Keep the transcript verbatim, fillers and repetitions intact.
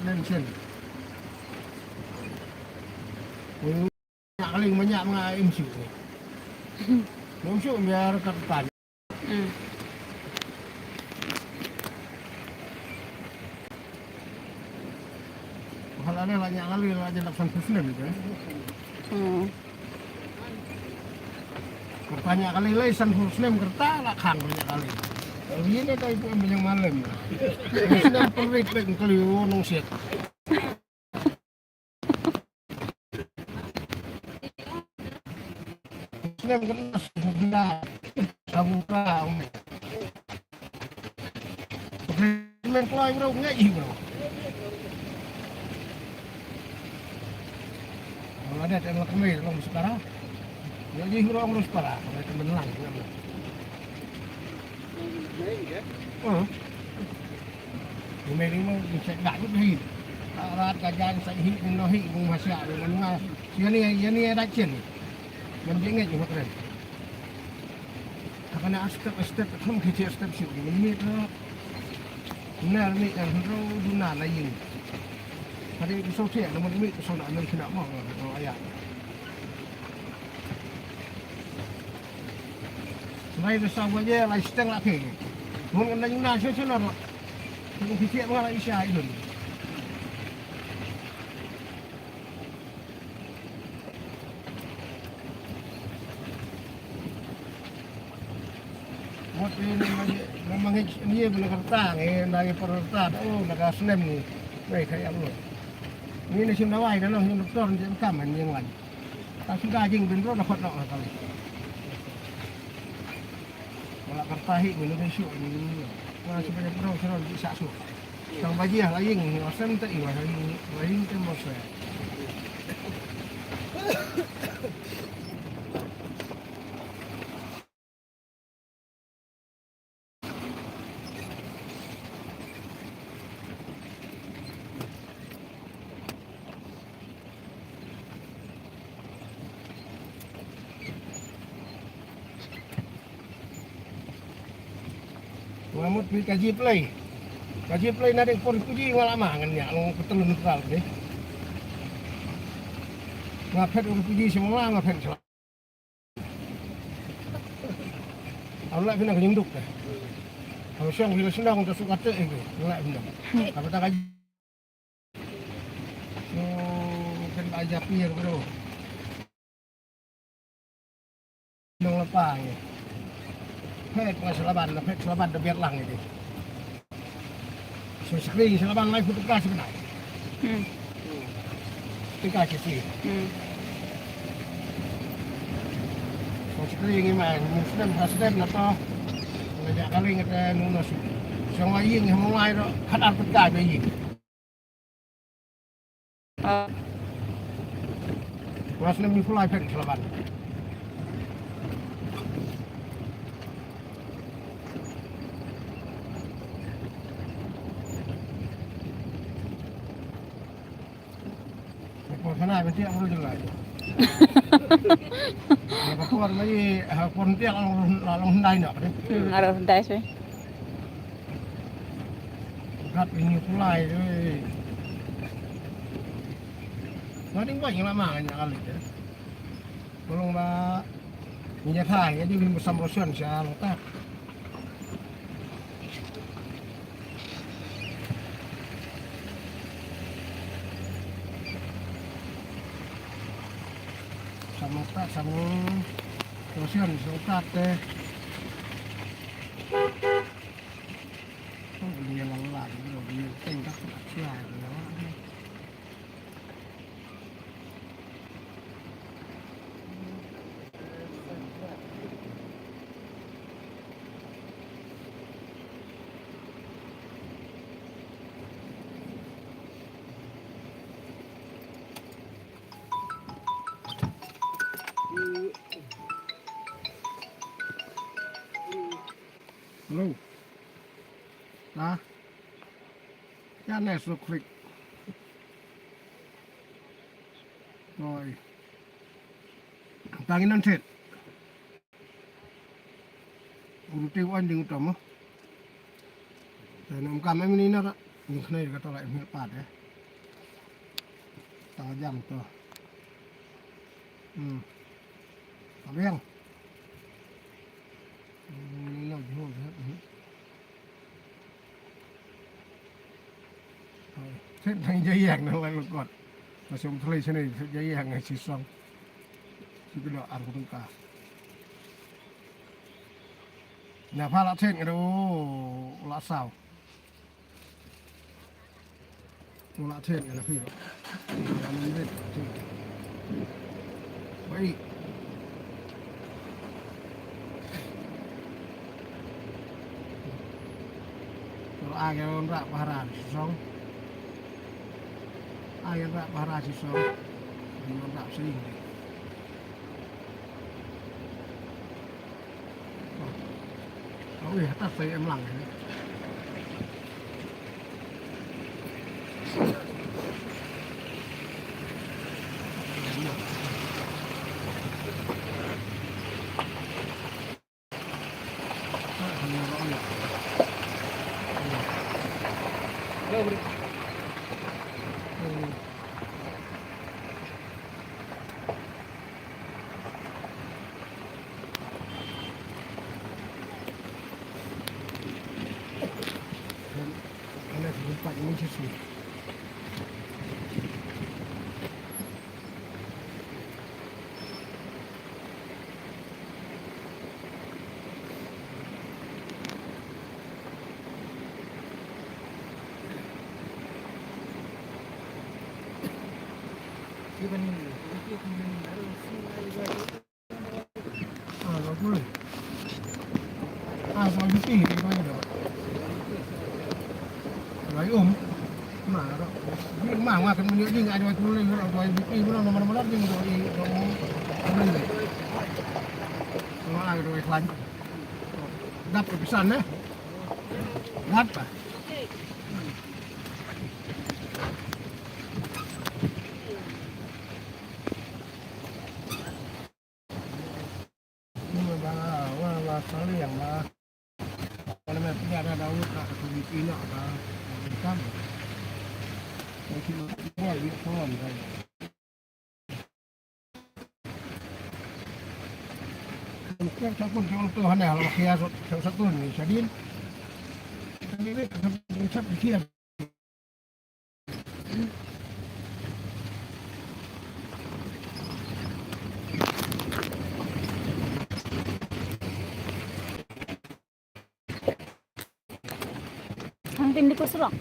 Len chen. Nyak kali ma nyak ma nga im shu. Ngam shu biar kat pan. Hmm. Hal ada la nyak kali la jan san phew snem ïa. Hmm. Kyrta nyak kali lai san phew snem kyrta la khang nyak kali. Wi ne tai pu em yang malem. Snem perit pek kali wo nong siat. Snem kena sebulan. Sabuka. Men kloi bro, ngai bro. Wala da tem la kemai long separa. Ngai bro long separa, ngai temen lang. Oh. Kemai ni mo, ni cek dak ni hi. Rat ka jan sa hi, ni no hi, mo masya, mo ma. Yani, yani dak chen. Ngan jingit ni mo keren. Hakane a step a step, thong ki step shu ki minit na. Na ni kan ro duna la yin. Hadi ki so thia na mon mi so na men kina mo aya. Lai de sa waje lai steng la ke. Mon kan na shu shu na ro. Ki thia ma la isha idun. Mut ini lagi memang ini benar kerta ni, lagi perkerta tu, oh, nak asnem ni. Baik, kayak apa? Ini sim dawai dalam sim doktor ni kam ni yang lain. Tak sudah jing ben ro nak nak kali. Wala kyrta hi menu de shu ni. Wala shu banyak pro shu di sa shu. Tang baji ah lain ni, asam te iwa lain, lain te mo shu. Nga mut pi ka ji plei. Ka ji plei na dei por puji nga lama ngan nya long petelun kral dei. Nga phet ur puji semua nga phet sela. Au la pina ka jingduk dei. Au siang pina sendang ta suka te ege. Nga la pina. Apa ta ka So, kan ba ja pir bro. Nong lepa ngi. Phet nga selaban, phet selaban da biar lang ngi. So, screen selaban lai photo ka sebenar. Hmm. Tika sisi. Hmm. So, screen ngi man, muslim president na to. Ngajak kali ngata nuna si. So, ngi ngi mulai ro, khat ar pet ka ngi. Ah. Nga snem ni pulai pek selaban. Ko sana benti aku dulu lah. Ko por mai ha por tiak long long dai no. Hmm, arah dai sih. Gat ini pulai tu. Nga ding ba ing lama nga nya kali tu. Tolong ba nya thai nya di lim sam rosuan sha long tak. Sam long tak sam rosuan sha long tak te. Hello. Lah. Ya ne so klik. Oi. Tangin nan set. Uru te wan ding utama. Tena um kam em ni na. Khnai ka to la im pat eh. Tang jam to. Hmm. Abiang. Hmm, ni lo jho jho. Hmm. Thep nang jayang nang lai lut kot. Ka sum thlei sini thep jayang ngai sisong. Sibilo ar kutungka. Na pha la thep ngado la saw. Ula thep ngado phi. Ngam rit thep. Bai. Ula age rak bahara sisong. Age rak bahara sisong. Di rak sing. Ui, atas saya em lang. Dap ke pisan eh. Dap. Hang tin di ko surang.